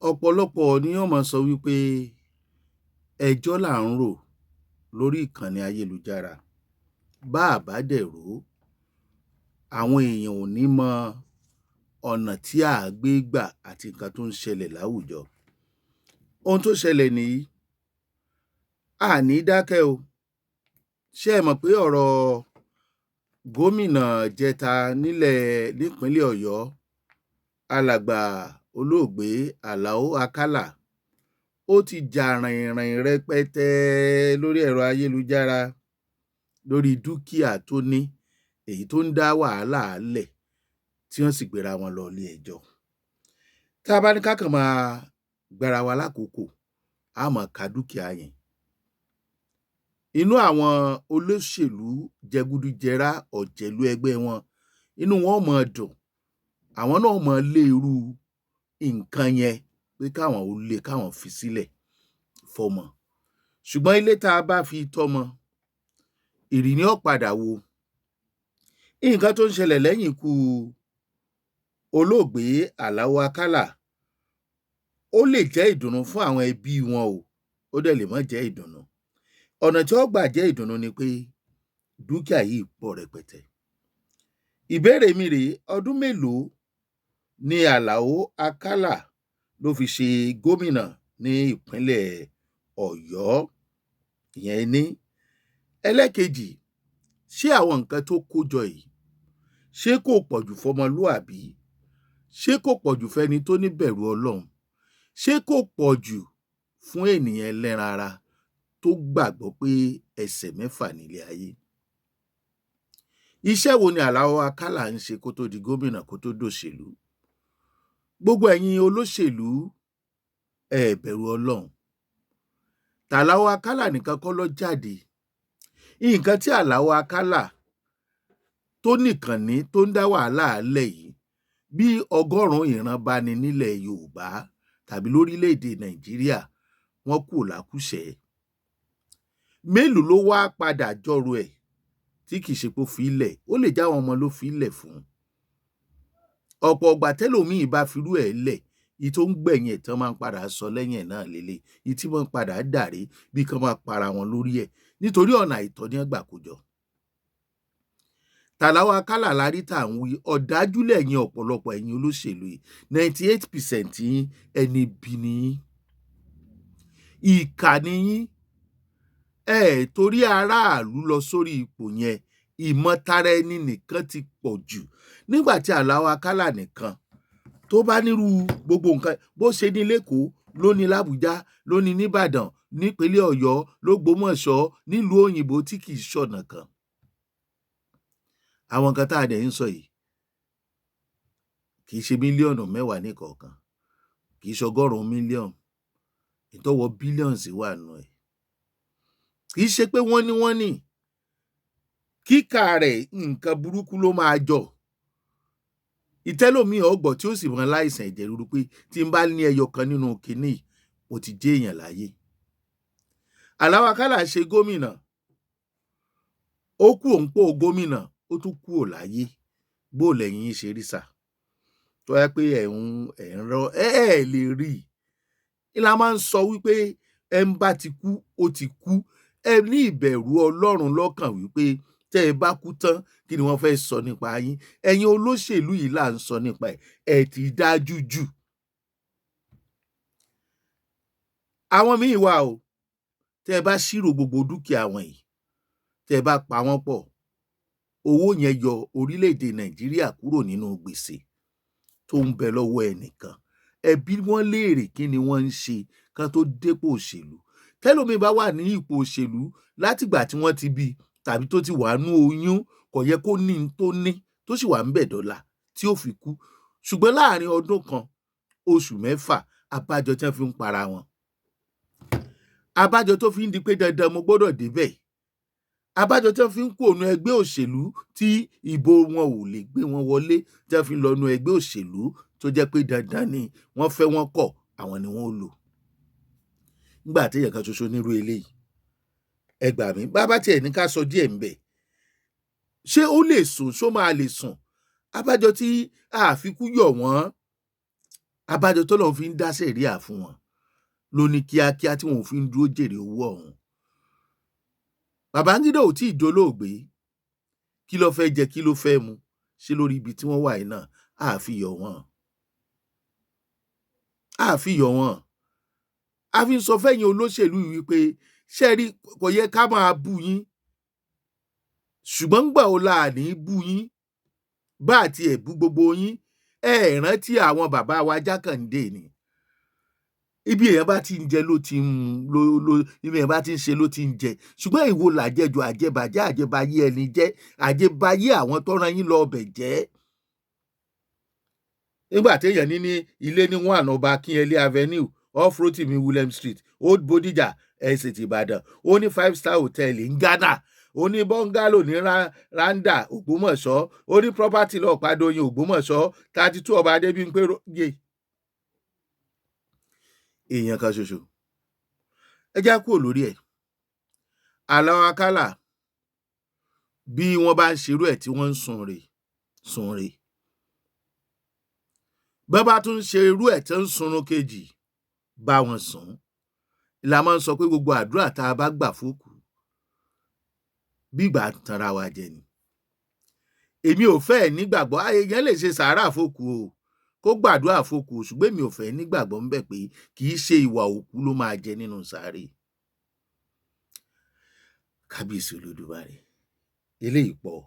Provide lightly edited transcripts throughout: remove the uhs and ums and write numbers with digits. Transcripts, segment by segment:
Ọ̀pọ̀lọpọ̀ ni wọ́n máa sọ wípé ẹjọ́ là ń rò lórí ìkànnì ayélujára. Bá à bá dẹ̀ rò ó, àwọn èèyàn ò ní mọ ọ̀nà tí à á gbé gbà àti nǹkan tó ń ṣẹlẹ̀ láwùjọ. Ohun tó ṣẹlẹ̀ nìyí, a à ní dákẹ́ o. Ṣé ẹ mọ̀ pé ọ̀rọ̀ gómìnà ìjẹta nílẹ̀ nípínlẹ̀ Ọ̀yọ́, Alàgbà olóògbé Àlàó Akálà, ó ti jà ràìnràìn rẹpẹtẹ lórí ẹ̀rọ ayélujára lórí dúkìá tó ní, èyí tó ń dá wàhálà lẹ̀ tí wọ́n sì gbéra wọn lọ ilé ẹjọ́. Tá a bá ní ká kàn máa gbára wa lákòókò, á máa ka dúkìá yẹn. Inú àwọn olóṣèlú jẹgúdújẹrá ọ̀jẹ̀lú ẹgbẹ́ wọn, inú wọn ó máa dùn, àwọn náà ó máa lé irú nǹkan yẹn pé káwọn ó lé e káwọn fi sílẹ̀ fọ́mọ. Ṣùgbọ́n ilé tá a bá fi tọ́mọ, ìrì ni ó padà wó. Nǹkan tó ń ṣẹlẹ̀ lẹ́yìn ikú olóògbé Àlàó Akálà, ó lè jẹ́ ìdùnnú fún àwọn ẹbí wọn o, ó dẹ̀ lè má jẹ́ ìdùnnú. Ọ̀nà tí ó gbà jẹ́ ìdùnnú ni pé dúkìá yìí pọ̀ rẹpẹtẹ. Ìbéèrè mi rèé, ọdún mélòó ni Àlàó Akálà ló fi ṣe gómìnà ní ìpínlẹ̀ Ọ̀yọ́? Ìyẹn ení. Ẹlẹ́ẹ̀kejì, ṣé àwọn nǹkan tó kó jọ yìí, ṣé kò pọ̀jù fọmọlúàbí? Ṣé kò pọ̀jù fẹ́ni tó níbẹ̀rù Ọlọ́run? Ṣé kò pọ̀jù fún ènìyàn ẹlẹ́ran ara tó gbàgbọ́ pé ẹsẹ̀ mẹ́fà nílé ayé? Iṣẹ́ wo ni Àlàó Akálà ń ṣe kó tó di gómìnà kó tó dòṣèlú? Gbogbo ẹ̀yin olóṣèlú, ẹ ẹ̀ bẹ̀rù Ọlọ́run. Tàlàó Akálà nìkan kọ́ ló jáde. Nǹkan tí Àlàó Akálà tó nìkànnì tó ń dá wàhálà lẹ̀ yìí, bí ọgọ́rùn-ún ìran bá ní nílẹ̀ Yorùbá tàbí lórílẹ̀-èdè Nàìjíríà, wọ́n kúrò lákùṣẹ́. Mélòó ló wá padà jọrò ẹ̀ tí kìí ṣe pé ó fi í lẹ̀? Ó lè jẹ́ àwọn ọmọ ló fi í lẹ̀ fún. Ọ̀pọ̀ ìgbà tẹ́lòmíì bá firú ẹ̀ lẹ̀, ìyí tó ń gbẹ̀yìn ẹ̀ tán máa ń padà sọ lẹ́yìn ẹ̀ náà lélẹ̀, ìyí tí wọ́n ń padà dà rèé, bí kán máa para wọn lórí ẹ̀ nítorí ọ̀nà àìtọ́ ní wọ́n gbà kó jọ. Tàlàó Akálà la rí tá à ń wí, ọ̀dájú lẹ̀yin ọ̀pọ̀lọpọ̀ ẹ̀yin olóṣèlú yìí, 98% yín ẹni ibi ni yín. Ìkà ni yín. Ẹ ẹ̀ torí aráàlú lọ sórí ipò yẹn, ìmọ̀tara ẹni nìkan ti pọ̀ jù. Nígbà tí Àlàó Akálà nìkan tó bá nírú gbogbo nǹkan bó ṣe ní l'Ékòó, ló ní l'Ábùjá, ló ní n'Íbàdàn, nípínlẹ̀ Ọ̀yọ́, l'Ógbómọ̀ṣọ́, nílùú òyìnbó tí kìí ṣọ̀nà kan. Àwọn nǹkan tá a dẹ̀ ń sọ yìí kìí ṣe mílíọ̀nù mẹ́wàá níkọ̀ọ̀kan, kìí ṣe ọgọ́rùn-ún mílíọ̀nù, ìtọ́wọ́ billions wà nù ẹ̀. Kìí ṣe pé wọ́n ní wọ́n ní. Kíkà rẹ̀ nǹkan burúkú ló máa jọ. Ìtẹ́lòmíì ó gbọ́ tí ó sì mọ láìsàn ẹ̀jẹ̀ ríru pé tí n bá ní ẹyọ kan nínú kinní yìí, mo ti jẹ́ èèyàn láyé. Àlàó Akálà ṣe gómìnà. Ó kúrò nípò gómìnà, ó tún kúrò láyé. Bó lẹ̀yin yín ṣe rí sà? Tó bá jẹ́ pé ẹ̀ ń ẹ̀ ń rọ́ ẹ ẹ̀ lè rí i. La máa ń sọ wípé ẹ ń bá ti kú, ó ti kú. Ẹ ní ìbẹ̀rù Ọlọ́run lọ́kàn wípé tẹ́ ẹ bá kú tán, kí ni wọ́n fẹ́ sọ nípa yín? Ẹ̀yin olóṣèlú yìí là ń sọ nípa ẹ̀. Ẹ ti dájú jù. Àwọn míì wà o, tẹ́ ẹ bá ṣírò gbogbo dúkìá wọn yìí, tẹ́ ẹ bá pa wọ́n pọ̀, owó yẹn yọ orílẹ̀-èdè Nàìjíríà kúrò nínú gbèsè tó ń bẹ lọ́wọ́ ẹnìkan. Ẹ bi wọ́n léèrè kí ni wọ́n ń ṣe kán tó dépò òṣèlú. Tẹ́lòmíì bá wà ní ipò òṣèlú látìgbà tí wọ́n ti bí i tàbí tó ti wà nú oyún, kò yẹ kó ní n tó ní tó sì wà ńbẹ̀ dọ̀la tí ó fi kú. Ṣùgbọ́n láàrin ọdún kan, oṣù mẹ́fà, abájọ tí wọ́n fi ń para wọn. Abájọ tó fi ń di pé dandan mo gbọ́dọ̀ débẹ̀. Abájọ tí wọ́n fi ń kúrò nínú ẹgbẹ́ òṣèlú tí ìbò wọn ò lè gbé wọn wọlé, tí wọ́n fi ń lọ nú ẹgbẹ́ òṣèlú tó jẹ́ pé dandan ni wọ́n fẹ́ wọ́n kọ̀, àwọn ni wọ́n ó lò. Nígbà téèyàn kan ṣoṣo nírú eléyìí, ẹ gbà mí, bá bá tiẹ̀ ní ká sọ díẹ̀ ńbẹ̀. Ṣé ó lè sùn? Ṣó máa lè sùn? Abájọ tí a fi kú yọ̀ wọ́n. Abájọ tọ́lọ́run fi ń dá sẹ̀ríà fún wọn ló ní kíákíá tí wọn ò fi ń dúró jèrè owó ọ̀hún. Babangida ò tí ì dolóògbé. Kí ló fẹ́ jẹ? Kí ló fẹ́ mu? Ṣé lórí ibi tí wọ́n wà yìí náà? Àfi yọ̀ wọ́n, àfi yọ̀ wọ́n. A fi ń sọ fẹ́yìn olóṣèlú yìí wípé, ṣé rí, kò yẹ ká máa bú yín, ṣùgbọ́n ńgbà wo la ní bú yín? Bá àti ẹ̀ bú gbogbo yín, ẹ rántí àwọn bàbá wa Jákàndé ni. Ibi èèyàn bá ti ń jẹ ló ti ń mu, ló ló ibi èèyàn bá ti ń ṣe ló ti ń jẹ. Ṣùgbọ́n ìwo làjẹjù, àjẹbàjẹ́, àjẹbáyé ẹni jẹ́, àjẹbáyé àwọn tó rán yín lọ ọbẹ̀ jẹ́. Nígbà téèyàn ní ilé ní 1 Ọba Akínyẹlé Avenue, off Rotimi William Street, Old Bodija Estate, Ìbàdàn, ó ní 5-star hotel ní Ghana, ó ní bungalow ní Randa, Ògbómọ̀ṣọ́, ó ní property lọ́ọ̀pádóyin, Ògbómọ̀ṣọ́, 32 Ọba Adébímpé yé. Èèyàn kan ṣoṣo. Ẹ já kúrò lórí ẹ̀. Àlọ́ Akálà, bí wọ́n bá ń ṣerú ẹ̀ tí wọ́n ń sun rè sun rè, bọ́n bá tún ń ṣe irú ẹ̀ tó ń sunrun kejì, bá wọn sùn. La máa ń sọ pé gbogbo àdúrà tá a bá gbà fókùú, bí ìgbà tanra wa jẹ ni. Èmi ò fẹ́ nígbàgbọ́ èèyàn lè ṣe sàárà fókùú o, kó gbàdúrà fókùú, ṣùgbọ́n èmi ò fẹ́ nígbàgbọ́ ńbẹ̀ pé kì í ṣe ìwà òkú ló máa jẹ nínú sàárè. Kábíyèsí Olódùmarè, eléyìí pọ̀.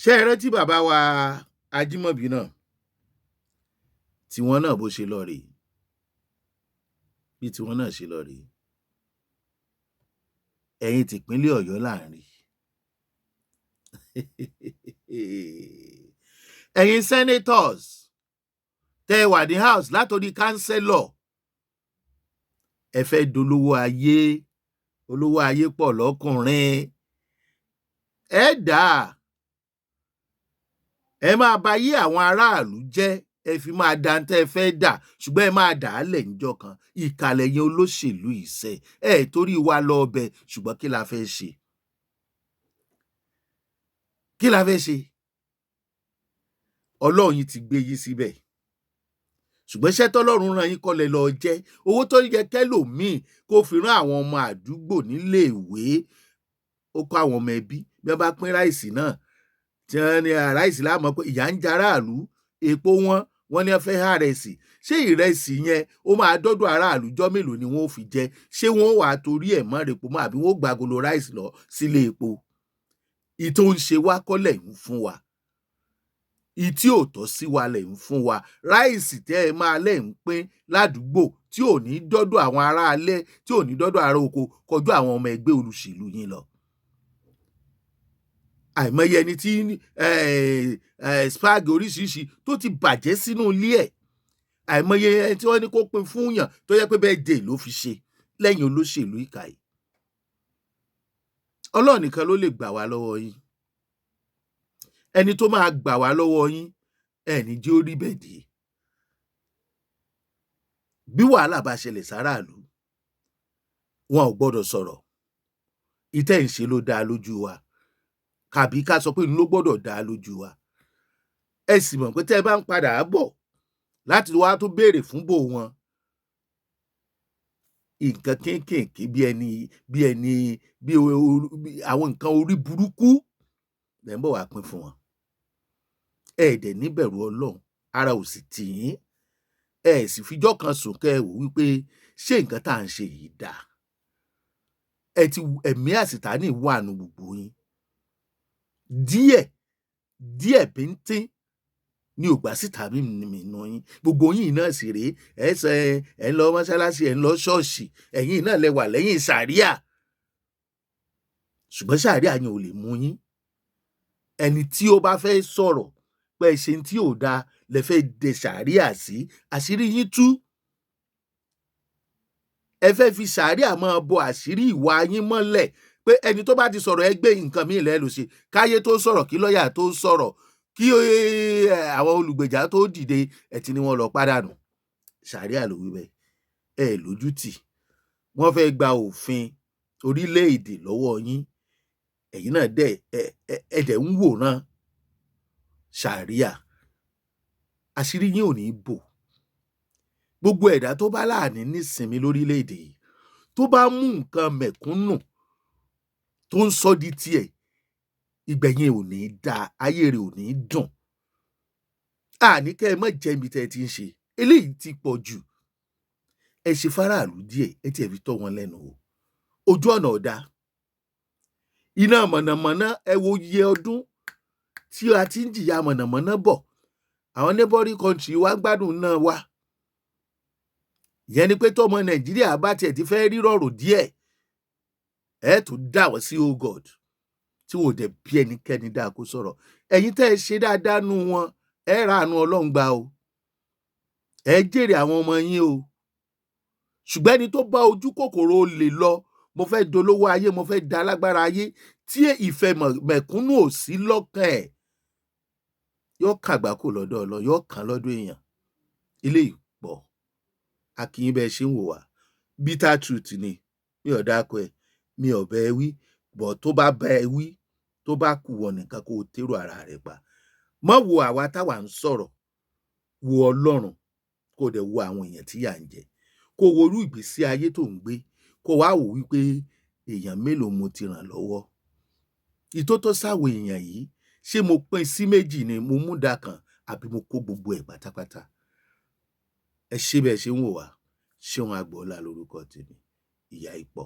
Ṣé ẹ rántí bàbá wa Ajímọ̀bí náà? Tiwọn náà bó ṣe lọ rèé, bí tiwọn náà ṣe lọ rèé. Ẹ̀yin tìpínlẹ̀ Ọ̀yọ́ là ń rí. Ẹ̀yin senators tẹ́ ẹ wà ní house, látòrí councillor, ẹ fẹ́ dolówó ayé. Olówó ayé pọ̀ lọ́kùnrin. Ẹ dà ẹ máa ba yé àwọn aráàlú jẹ́, ẹ fi máa da tẹ́ ẹ fẹ́ dà, ṣùgbọ́n ẹ máa dà á lẹ̀ níjọ́ kan. Ìkàlẹ̀ yẹn, olóṣèlú ìṣe ẹ torí wa lọ ọbẹ̀. Ṣùgbọ́n kí la fẹ́ ṣe? Kí la fẹ́ ṣe? Ọlọ́run yìí ti gbé yín síbẹ̀, ṣùgbọ́n iṣẹ́ tọ́lọ́run rán yín kọ́ lẹ lọ jẹ́. Owó tó yẹ kẹ́lòmíì kó fi rán àwọn ọmọ àdúgbò níléèwé, ó kọ́ àwọn ọmọ ẹbí. Bí wọ́n bá pín rice náà tí wọ́n ní rice láàmú pé ìyà ń jẹ aráàlú, epo wọn, wọ́n ní wọ́n fẹ́ há ìrẹsì. Ṣé ìrẹsì yẹn ó máa dọ́dọ̀ aráàlú? Jọ́ mélòó ni wọ́n ó fi jẹ? Ṣé wọ́n wà á torí ẹ̀ mọ́ repo mọ́, àbí wọ́n ó gbàgolo rice lọ sílé epo? Ìtò ń ṣe wá kọ́lẹ̀ ń fún wa, ìtí ò tọ́ sí wa lẹ̀ ń fún wa. Rice tẹ́ ẹ máa lẹ̀ ń pín ládùúgbò tí ò ní dọ́dọ̀ àwọn aráalé, tí ò ní dọ́dọ̀ ará oko, kọjú àwọn ọmọ ẹgbẹ́ olùṣèlú yín lọ. Àìmọye ẹni tí spag oríṣiríṣi tó ti bàjẹ́ sínú ilé ẹ̀, àìmọye ẹni tí wọ́n ní kó pín fún yàn tó yẹ pé bẹ́ẹ̀ dè ló fi ṣe lẹ́yìn olóṣèlú ìkà yìí. Ọlọ́run nìkan ló lè gbà wá lọ́wọ́ yín. Ẹni tó máa gbà wá lọ́wọ́ yín, ẹni jẹ́ ó rí bẹ́ẹ̀ dé. Bí wàhálà bá ṣẹlẹ̀ sáràlú, wọn ò gbọ́dọ̀ sọ̀rọ̀. Ìtẹ́ ń ṣe ló dáa lójú wa, kàbí ká sọ pé ló gbọ́dọ̀ dáa lójú wa. Ẹ sì mọ̀ pé tẹ́ ẹ bá ń padà bọ̀ láti wá tó béèrè fún bò wọn, nǹkan kéékèèké bí ẹni bí àwọn nǹkan orí burúkú lẹ́ ń bọ̀ wá pín fún wọn. Ẹ dẹ̀ níbẹ̀rù Ọlọ́run, ara ò sì tì yín. Ẹ sì fijọ́ kan sùn kẹ́ ẹ wò wípé ṣé nǹkan tá à ń ṣe yìí dáa. Ẹ ti ẹ̀mí àsìtánì wà nù gbogbo yín. Díẹ̀ díẹ̀ bíntín ní ò gbà síta mímì nù yín. Gbogbo yín náà sì rèé, ẹ sọ ẹ ń lọ mọ́ṣáláṣí, ẹ ń lọ ṣọ́ọ̀ṣì, ẹ̀yin náà lẹ wà lẹ́yìn sàríà, ṣùgbọ́n sàríà yẹn ò lè mú yín. Ẹni tí ó bá fẹ́ sọ̀rọ̀ pé ẹ ṣe tí ò dáa lẹ fẹ́ de sàríà sí, àṣírí yín tú. Ẹ fẹ́ fi sàríà máa bo àṣírí ìwà yín mọ́lẹ̀ pé ẹni tó bá ti sọ̀rọ̀, ẹ gbé nǹkan míì lẹ́nu ṣe. Káyé tó sọ̀rọ̀, kí lọ́ọ̀yà tó sọ̀rọ̀, kí àwọn olùgbèjà tó dìde, ẹ ti ní wọ́n lọ pàdánù. Sàríà ló wí bẹ́ẹ̀. Ẹ lójú tì. Wọ́n fẹ́ gba òfin orílẹ̀-èdè lọ́wọ́ yín, ẹ̀yin náà dẹ̀ ẹ dẹ̀ ń wòran sàríà. Àṣírí yín ò ní bò. Gbogbo ẹ̀dá tó bá láàní nísinmi lórílẹ̀‐èdè yìí, tó bá mú nǹkan mẹ̀kúnnù tó ń sọ di tiẹ̀, ìgbẹ̀yìn ò ní dáa, ayé rẹ̀ ò ní dùn. Àní kẹ́ ẹ mọ̀ jẹ́ ibi tẹ́ ẹ ti ń ṣe eléyìí ti pọ̀ jù. Ẹ ṣe fáráàlú díẹ̀, ẹ tiẹ̀ fi tọ́ wọn lẹ́nu wò. Ojú ọ̀nà ọ̀dà, iná mọ̀nàmọ́ná, ẹ wo iye ọdún tí a ti ń jìyà mọ̀nàmọ́ná bọ̀. Àwọn neighboring country wa gbádùn náà wa. Ìyẹn ni pé tọmọ Nàìjíríà bá tiẹ̀ ti fẹ́ rírọ̀rùn díẹ̀, ẹ tún dà wọ́n sí. Oh God, tí wọn ò dẹ̀ bí ẹnikẹ́ni dáa kó sọ̀rọ̀. Ẹ̀yin tẹ́ ẹ ṣe dáadáa nú wọn, ẹ ra àánú Ọlọ́run gbà o, ẹ jèrè àwọn ọmọ yín o. Ṣùgbọ́n ẹni tó bá ojú kòkòrò olè lọ, mo fẹ́ dolówó ayé, mo fẹ́ da alágbára ayé, tí ìfẹ́ mẹ̀kúnnù ò sí lọ́kàn ẹ̀, yóò kàgbákò lọ́dọ̀ Ọlọ́run, yóò kàn lọ́dọ̀ èèyàn. Eléyìí pọ̀. A kí yín bẹ́ẹ̀ ṣe ń wò wá. Bitter truth ni. Mi ò dáko ẹ̀, mi ò bẹ́ ẹ wí bọ̀. Tó bá bá ẹ wí, tó bá kù wọ nìkan kó o térò ara rẹ pa. Mọ́ wo àwa táwa ń sọ̀rọ̀, wo Ọlọ́run, kó o dẹ̀ wo àwọn èèyàn tí yà ń jẹ, kó o wo irú ìgbésí ayé tó ń gbé, kó o wá wò wípé èèyàn mélòó mo ti ràn lọ́wọ́ ìtótó sáwọn èèyàn yìí. Ṣé mo pín sí méjì ni, mo mú da kan, àbí mo kó gbogbo ẹ̀ pátápátá? Ẹ ṣé bẹ́ẹ̀ ṣe ń wò wá. Ṣéun Agboola lórúkọ tèmi. Ìyá ipò.